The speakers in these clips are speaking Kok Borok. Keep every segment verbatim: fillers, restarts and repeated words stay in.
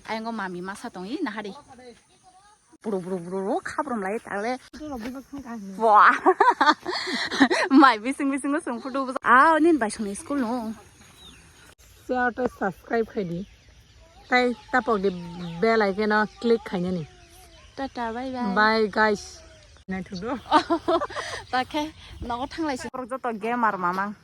Ayang o mami masa tong i nahari. Buru buru buru buru khabrum lai tagle. Wah. Mai bising bising o sung photo bujak. Ah, nin bai sung school no. Share tei subscribe khai di. Tai tapok di bell icon o click khainani. Tata, bye bye. Bye guys. Naithudo. Takhe nogo thanglai si. Borok joto gamer mamang.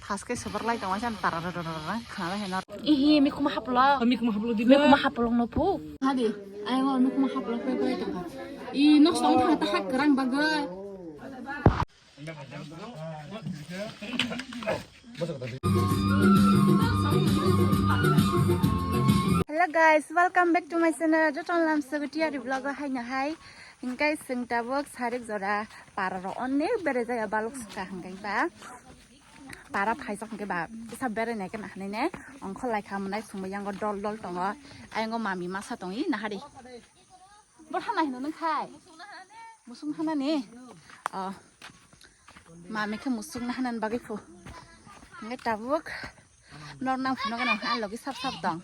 Thaske sebar lai tongma san tara rara rara khana lai heno. Ihi mikuma haplo. Mikuma haplo di. Mikuma haplo no pu. Hadi, ayo mikuma haplo pe pe tongka. I nok song thang ta hak kerang bagai. Hello guys, welcome back to my channel. Joton lam saguti ari vlog o hai na hai. Hingkai sing tabuk sarik jora para ro onek bere jaya baluk suka hingkai ba. Para phaijak hingke ba, kisa berai nai ke nahanai ne, ongkho lai kha mwnai sumui yango dol dol tongo, ayango mami masa tong i nahari. Bo hana hino nung khai? Musung hana ni? Oh. Mami khe musung na hana bagwi phu. Hingke tabuk. Nor nang phunuk no, a logi sap sap tong.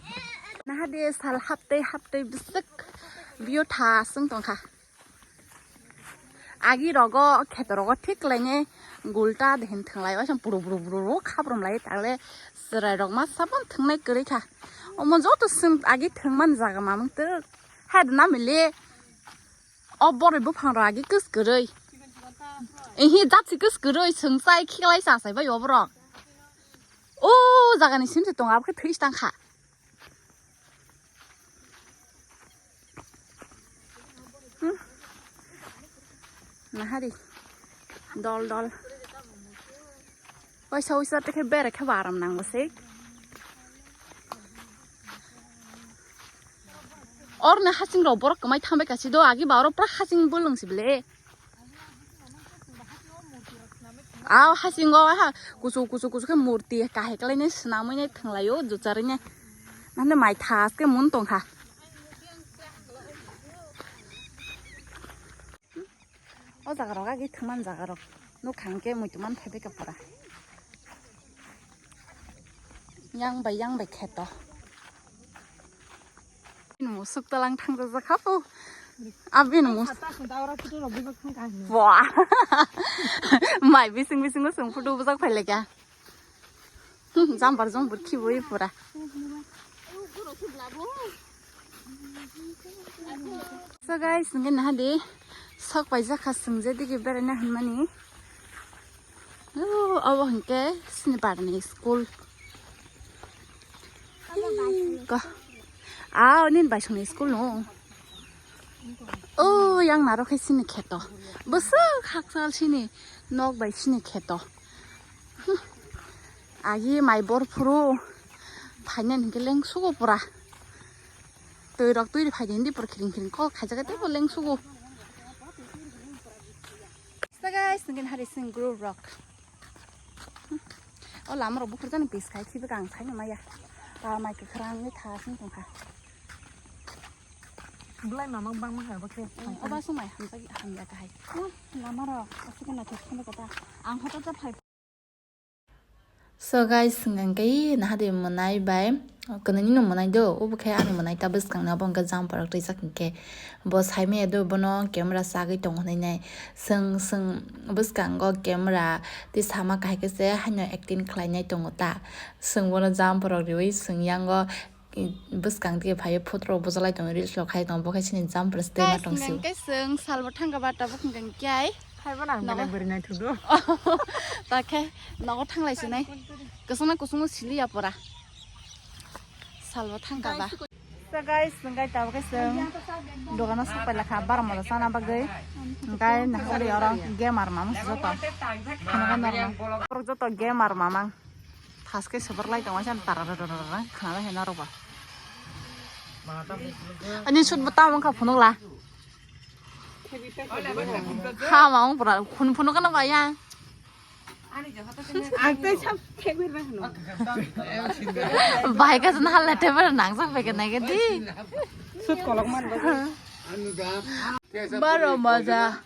Nahadi sal haptei haptei bisik. Bio tha sung tong kha. Agi rogo, kheto rogo thik laine gulta dehin thwnglai, waisa puru puru puru puru khabrum lai, tagle chwrai rok ma sabon thwngnai kwrwi kha. Omo joto swng agi thwngmani jaga mamung twk. Hai da namili. O boroi buphang rok agi kwskwrwi. Ehi jatsi kwskwrwi, swng chai khiklai cha chai bai oborok. O jagani simse tongo, abo khe thwi stang kha. Hmm. Nahari. Dol dol. Waisa waisa tekhe bere khe baram nango se. Orne hasing rok borok kwmai thambai kasi do, agi ba oro pura hasing bolong si bele. Aw, hasingo ha, kusu, kusu, kusu khe murti kahai kwlainai swnamwi nai thwnglaio, jucharwi nai. Nahande mai thas khe mun tongkha. O jaga rok agi thwngmani jaga rok nukha hwnkhe muitu man phaibai kha pura. Yang bai yang bai kheto. Bini musuk talang thang jajak kha phu. Abini musuk. Wah. Mai bising bisingo chwng photo bujak phai lekha. Hmm, jambar jong burkhi boi pura. So guys, nge nahadi sok paijak kha chwng je digi beraina hwnmani. Oh, abo hwnkhe sini barni school. Ko. Ah, nini bai songni school no. Oh, yang naro khe sini kheto. Bwswk hakchal sini nok bai sini kheto. Hmm. Agi mai bor phuru phainani hwnkhe lengsugo pura. Twi rok twi phai di, hindi pura khiring khiring kok khaijak tei bo lengsugo. So guys, nugin hari sing group rok. O lama rok bukhur jani pis khai khibi kang khai maya. Ta mai kwkhwrang ni tha sing tongkha. Belai mamang bangma hai bo khe. O ba sumai hamjak hamjak hai. Lama rok asuk na thok khana kata. Ang hoto ta phai. So guys, hwnkhe nahadi mwnai bai kwnwi no mwnai do, obo khe ani mwnai ta bwskang ni, abo hwnkhe jumper rok twijak hwnkhe bo sai maya do, bono camera chagwi tongo hinwi nai. Chwng, chwng bwskango camera tei sama kahai khe se haino acting khlainai tongo ta. Chwng bono jumper rok riwi chwng yango bwskang dige phaiwi photo rok bujak lai tongo, reels rok khai tongo, bo khe chini jumper stay ma tong si. Guys, hwnkhe chwng salbo thangkha ba tabuk hwnkhe ai. Phaibo nang belai bwrwi naithudo. Ta khe nogo thanglai sinai. Kusungna kusung siliya pora. Salbo thangkha ba. So guys, hwnkhe tabuk khe chwng dogano sok pai lakha bar moda chana bagwi. Hwnkhe nahori oro gamer mamang joto. Hwnwi norok joto gamer mamang. Thaske sebar lai tongma san tara rara rara khana lai norok ba. Ani sut bata wngkha phunuk la. Ha ma wng pura khun phunuk kana ba ya. Ang tei sab thegwi rw hwno. Bai ka jana hala tebar nang sak bai ka nai ka di. Sut kolok man ba. Baro maja.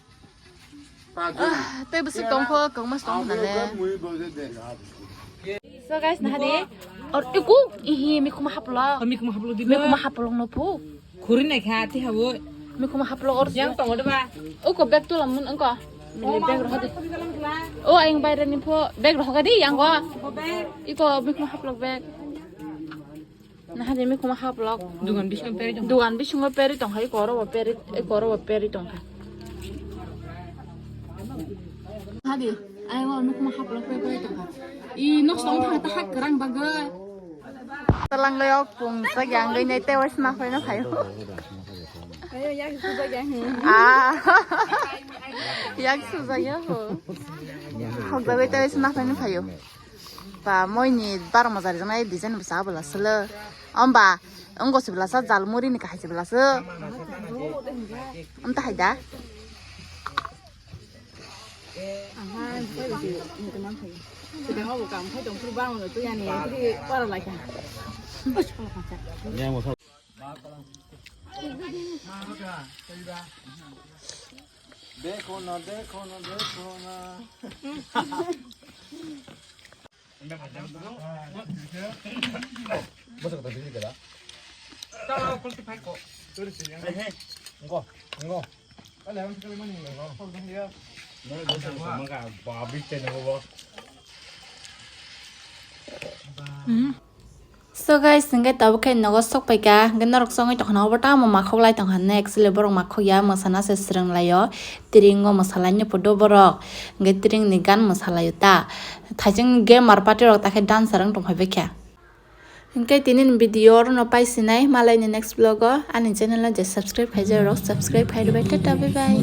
Ah, tei bwswk tongkho, kwbangma se tongkho nale. So guys, nahadi, Or iku ihi mikhuma haplo. Mikhuma haplo di ba. Mikhuma haplo no phu. Khuri nai kha ti habo. Mikhuma haplo or. Yang tongo de ba. Uko bag tu lamun engko. Bag rohadi. O ayang bayre ni pho bag rohadi yang go. Iko mikhuma haplo bag. Nah, jadi mikhuma haplok. Dugan bisingo peri tong. Dugan bisingo peri tong hai, koro bo peri, eh, koro bo peri tong hai. Hadi, ayo mikhuma haplok peri peri tong hai. I nok song thang ta hak kerang bagai. Talang lo yok pung sa yang gai nai te wes na phai na phayo. Ayo yak su ba yang. Ah. Yak su ba ya ho. Hok bagai te wes na phai na phayo. Ba moini baro mojar rijak nai design bwsa bwla solo. Omba wngko se bwlasa jal muri ni kahai se bwlasa. Omta hai da. Dekho na, dekho na, dekho na. So guys, hingke tabuk khe nogo sok paika, hingke norok songwi tongkha nogo bo tamo makhok lai tongkha, next le borok makhok ya, mwsana se swrwng lai o, tring o mwsa lai no photo borok, hingke tring ni gan mwsa lai o ta, thaising gamer party rok ta khe dancer wng tongkha bekha. Hingke tini ni video oro no pai sinai, malai ni next vlog o ani channel no je subscribe khai jai rok subscribe khai rwbai, tata bye bye.